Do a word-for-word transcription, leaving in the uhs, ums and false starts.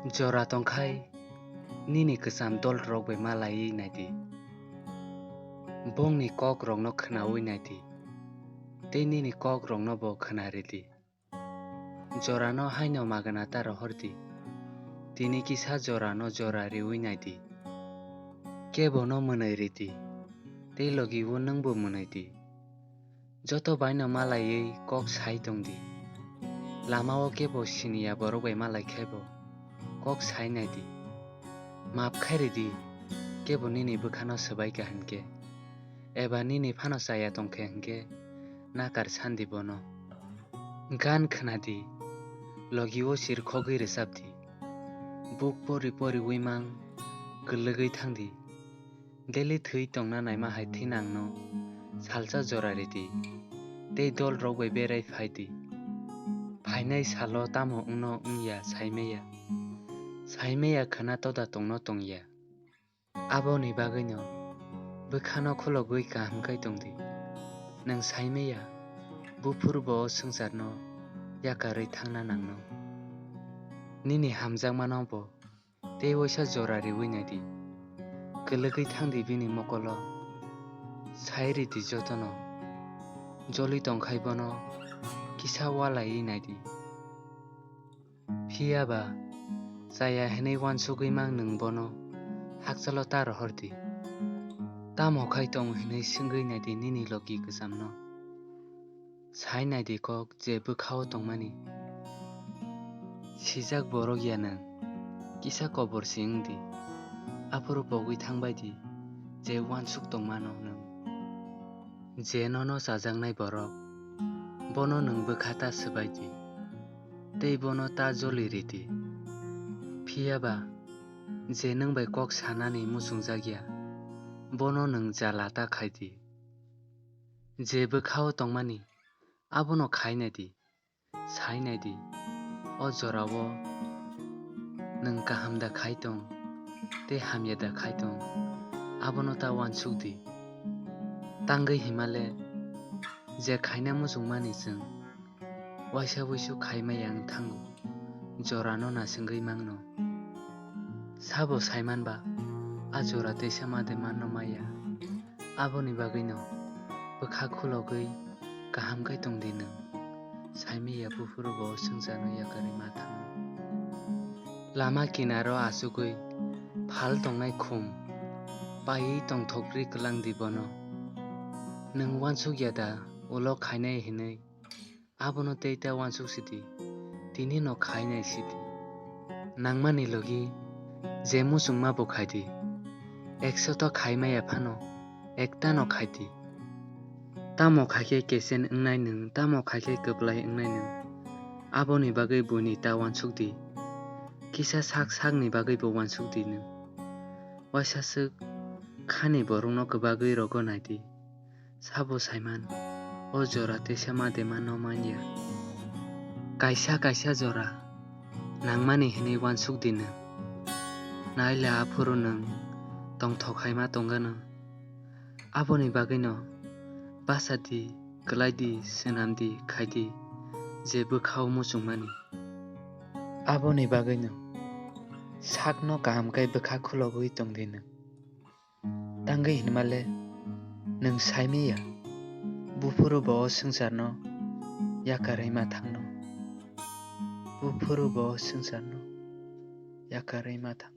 Jora tongkhai nini kwcham dol rok bai malaiwi naidi. Bongni kok rokno khwnawi naidi. Tei nini kok rokno bo khwna ridi. Jorano haino magwna ta rohordi. Tini kisa jorano jora riwi naidi. Kebono mwnwi ridi. Tei logi-o nwngbo mwnwi di. Joto baino malaiwi kok sai tongdi. Lama-o kebo siniya borok bai malai khe bo kok sai naidi. Maap khai ridi, kebo nini bwkhano swbai kha hinkhe, eba nini phano chaya tong khe hinkhe nakar sandi bono. Gan khwnadi, logi-o sirkhogwi rwchapdi. Buk pori poriwi mang kwlwgwi thangdi. Daily thwi tongna naima hai thinangno salsa jora ridi, tei dol rok bai berai phaidi. Phainai salo tamo wngno wngya saimaya, saimaya khwna toda tongno tongya. Aboni bagwino bwkhano khulogwi kaham khai tongdi. Nwng saimaya, buphuru bo o swngcharno yakarwi thangna nangno. Nini hamjakmano bo tei waisa jora riwi naidi. Kwlwgwi thangdi bini mokolo, sai ridi jotono. Joli tongkhai bono kisa walaiwi naidi. Phiya ba chaya hinwi uansugwi mang nwng bono hakchalo ta rohordi. Tamo khai tong hinwi swngwi naidi nini logi kwchamno. Sai naidi kok je bwkha-o tongmani. Sijak borok ya nwng, kisa kobor si wngdi. Aphuru pogwi thangbaidi, je uansuk tongmano nwng. Je nono chajaknai borok, bono nwng bwkha ta swbaidi, tei bono ta joli ridi. Phiya ba, je nwng bai kok sanani muchungjak ya, bono nwng jala ta khaidi. Je bwkha-o tongmani, abono khai naidi, sai naidi. O jorao nwng kaham da khai tong, tei hamya da khai tong, abono ta uansuk di. Tangwi himale, je khaina muchungmani chwng waisa wuisu khaimaya wng thango, jorano nasingwi mangno. Sabo saiman ba, a jora teisa ma de manno maya. Aboni bagwino bwkha khulogwi kaham khe tongdi nwng. Saimaya buphuru bo swngcharno yakarwi ma thango. Lama kinaro achugwi phal tongnai khum paiwi tongthokri kwlangdi bono. Nwng uansuk ya da ulo khainai hinwi? Abono tei ta uansuk sidi, tini no khainai sidi. Nangmani logi je muchungma bo khaidi, ekso ta khaimaya phano ekta no khaidi. Tamo khaikhe kesen wngnai nwng, tamo khaikhe kwplai wngnai nwng, aboni bagwi buini ta uansuk di. Kisa sak sakni bagwi bo uansuk di nwng. Waisa swk khani borokno kwbagwi rogo naidi. Sabo saiman, o jora teisa ma de manno manya. Kaisa kaisa jora nangmani hinwi uansuk di nwng. Naile aphuru nwng tongthok hai ma tongano. Aboni bagwino basa di, kwlai di, swnam di, khai di, je bwkha-o muchungmani. Aboni bagwino sakno kaham khe bwkha khulogwi tong di nwng. Tangwi hinmale nwng saimaya, buphuru bo o swngcharno yakarwi ma thangno. Buphuru bo o swngcharno yakarwi ma thang.